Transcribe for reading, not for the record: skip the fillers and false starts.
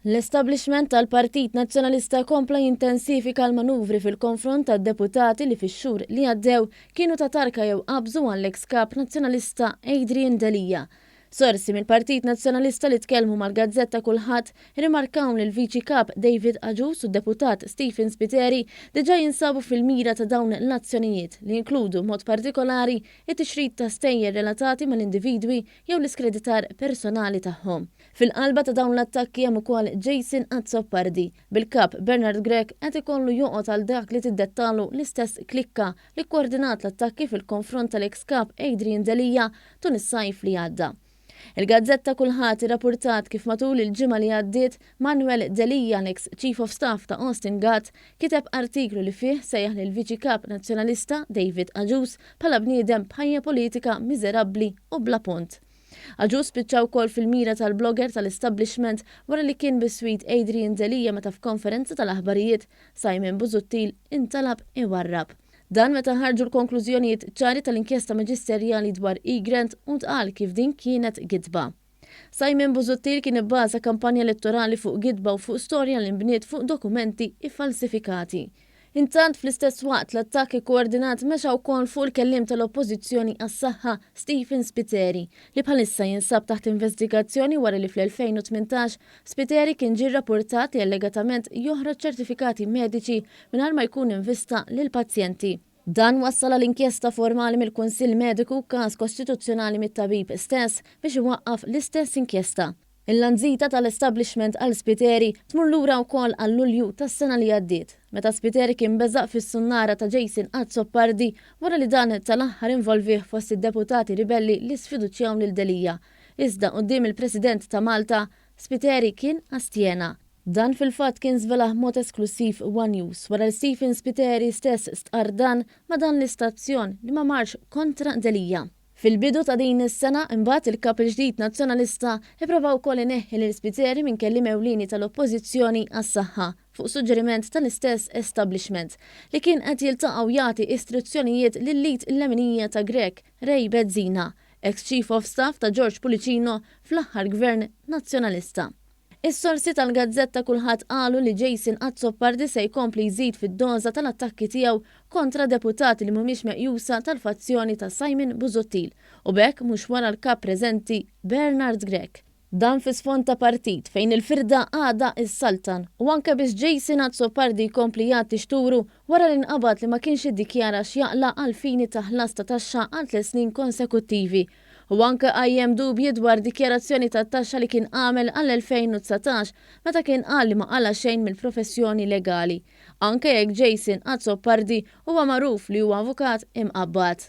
L-establishment tal-Partit Nazzjonalista kompla jintensifika l-manuvri fil-konfront tad-deputati li fix-xhur li għaddew kienu ta' tarka jew qabżu għall-eks Kap Nazzjonalista Adrian Delia. Sorsi mill-Partit Nazzjonalista li tkellmu mal-gazzetta Kullħadd irrimarkaw li l-Viċi Kap David Agius u d-Deputat Stephen Spiteri diġà jinsabu fil-mira ta' dawn l-azzjonijiet li jinkludu b'mod partikolari it-tixrid ta' stejjer relatati mal-individwi jew l-iskreditar personali tagħhom. Fil-qalba ta' dawn l-attakki hemm ukoll Jason Azzopardi, bil-Kap Bernard Grech qed ikollu joqgħod għal dak li tiddettalu l-istess klikka li kkoordinat l-attakki fil-konfront tal-eks Kap Adrian Delia tul is-sajf li għadda. Il-gazzetta Kullħadd irrapurtat kif matul il-ġimgħa li għaddiet Manuel Delia, l-eks Chief of Staff ta' Austin Gatt, kiteb artiklu li fih sejjaħ lill-Viċi Kap Nazzjonalista David Agius bħala bniedem b'ħajja politika miżerabbli u bla punt. Agius spiċċa wkoll fil-mira tal-blogger tal-establishment wara li kien biswit Adrian Delia meta f'konferenza tal-aħbarijiet Simon Busuttil intalab iwarrab. Dan meta ħarġu l-konklużjonijiet ċari tal-inkjesta maġisterjali dwar Egrant u ntqal kif din kienet gidba. Simon Busuttil kien ibbaża kampanja elettorali fuq gidba u fuq storja li nbniet fuq dokumenti iffalsifikati. Intant, fl-istess waqt, l-attakk ikkoordinat mexa wkoll fuq il-kelliem tal-Oppożizzjoni għas-Saħħa, Stephen Spiteri, li bħalissa jinsab taħt investigazzjoni wara li fl-2018 Spiteri kien ġie rrappurtat li allegatament joħroġ ċertifikati mediċi mingħajr ma jkun invista lill-pazjenti. Dan wassal għal inkjesta formali mill-Kunsill Mediku u każ kostituzzjonali mit-tabib stess biex iwaqqaf l-istess inkjesta. Il-lanzita tal-establishment għal Spiteri tmur lura wkoll għal Lulju tas-sena li għaddiet, meta Spiteri kien beżaq fis-sunnara ta' Jason Azzopardi wara li dan tal-aħħar involvih fost id-deputati ribelli li sfiduċjaw lil Delia. Iżda quddiem il-President ta' Malta, Spiteri kien astjena. Dan fil-fatt kien żvelah b'mod esklussiv one News wara li Stephen Spiteri stess stqarr dan ma' dan l-istazzjon li ma marx kontra Delia. Fil-bidu ta' din is-sena, imbagħad, il-Kap il-ġdid Nazzjonalista ipprova wkoll ineħħi lil Spiteri minn kelliem ewlieni tal-Oppożizzjoni għas-Saħħa, fuq suġġeriment tal-istess establishment, li kien qed jiltaqa' u jagħti istruzzjonijiet lill-id il-leminija ta' Grech, Ray Bezzina, eks Chief of Staff ta' George Pullicino fl-aħħar Gvern Nazzjonalista. Is-sorsi tal-gazzetta Kullħadd qalu li Jason Azzopardi se jkompli jżid fid-doża tal-attakki tiegħu kontra deputati li mhumiex meqjusa tal-fazzjoni ta' Simon Busuttil u b'hekk mhux wara l-Kap preżenti Bernard Grech. Dan fi sfond ta' partit fejn il-firda għadha ssaltan u anke biex Jason Azzopardi jkompli jgħatti xturu wara li nqabad li ma kienx iddikjara x'jaqla' għall-fini ta' ħlas ta' taxxa għal tlett snin konsekuttivi Hu anke qajjem dubji dwar dikjarazzjoni tat-taxxa li kien għamel għall-2019 meta kien qal li ma qala' xejn mill-professjoni legali, anke jekk Jason Azzopardi huwa magħruf li huwa avukat imqabbad.